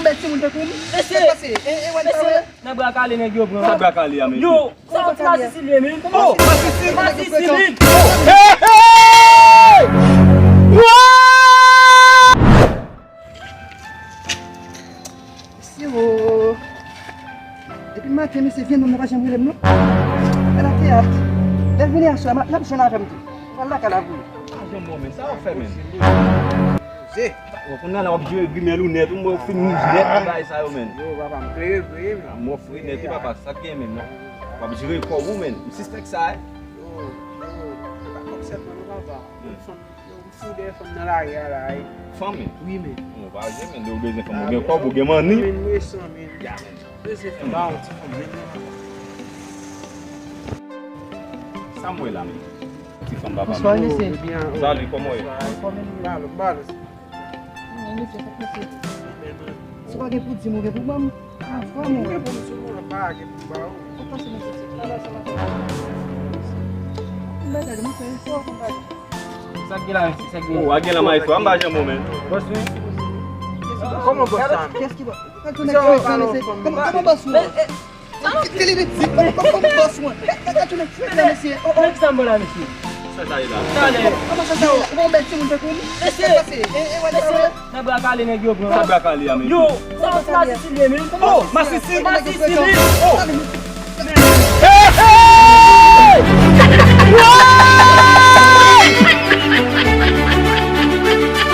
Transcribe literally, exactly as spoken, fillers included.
Bèl timoun tankou m. Mesye, sa pase? E, e, wè, mesye, nan bra kale nèg yo pran. Sa bra kale a, mesye? Yo, sa yon ti masisi li ye, men. Oh, masisi. Masisi li. Oh, hey, hey! Wa! Mesye, oh. Depi maten, mesye, vye nonm nan pa janm rele m, non. Gad la teyat. Lè l vini aswè, m ap, l ap jwenn avè m tou. M pral lakay la pou li. Pa janm bon, men. Sa w fè, men? Koze. Bon, kounye a la w ap jere grimèl ou nèt, ou mwen fin wouj nèt nan bagay sa yo, men. Yo, papa, m klere vre, men. A, mwen fri nèt, wi, papa, sa k gen, men, non. W ap jere kò w, men. M sispèk sa, eh. Yo, yo, se pa kòb sèlman, non, papa. Fanm, fanm, yo, m fou dèyè fanm nan lari a la, eh. Fanm, men? Wi, men. Bon, pa gen, men, lè w bezwen fanm, ou gen kòb, ou gen manni. Men, m resan, men. Ya, men. Bezwen fanm, ba yon ti fanm, men. Sa m wè la, men? Ti fanm, papa. Bonswa, mesye. Salut, kòman w ye? Bonswa. Balo, balo. Mwen, mesye, sa k pase? Si w pa gen pou di m, ou gen pou ban m? Ah, frè mwen. Ou gen pou m sou mwen, pa gen pou ba ou. Sa k pase, mesye? Sa va, sa va, sa va. Konbata, mwen fè efò, konbata. Sa k gen la, mesye? Sa k gen? Oh, a gen la, maestro. An ba janm ou, men. Bòs mwen? Kòman bòs la? Kès ki bòs? Kòman, kòman bòs mwen? Tele de di, kòman, kòman bòs mwen? Gad, gad, gad, mesye. Oh, oh. Nèg sa m la, mesye. Sa sa ye la? Talè. Kòman sa sa ye la? Ou pa yon bèl timoun tankou m? Mesye, sa pase? E, e, wè, mesye, sa wè? Nan bra kale nèg yo pran. Sa bra kale a, mesye? Yo, sa yon ti masisi li ye, men. Oh, masisi. Masisi li. Oh. Hey, hey! Wa!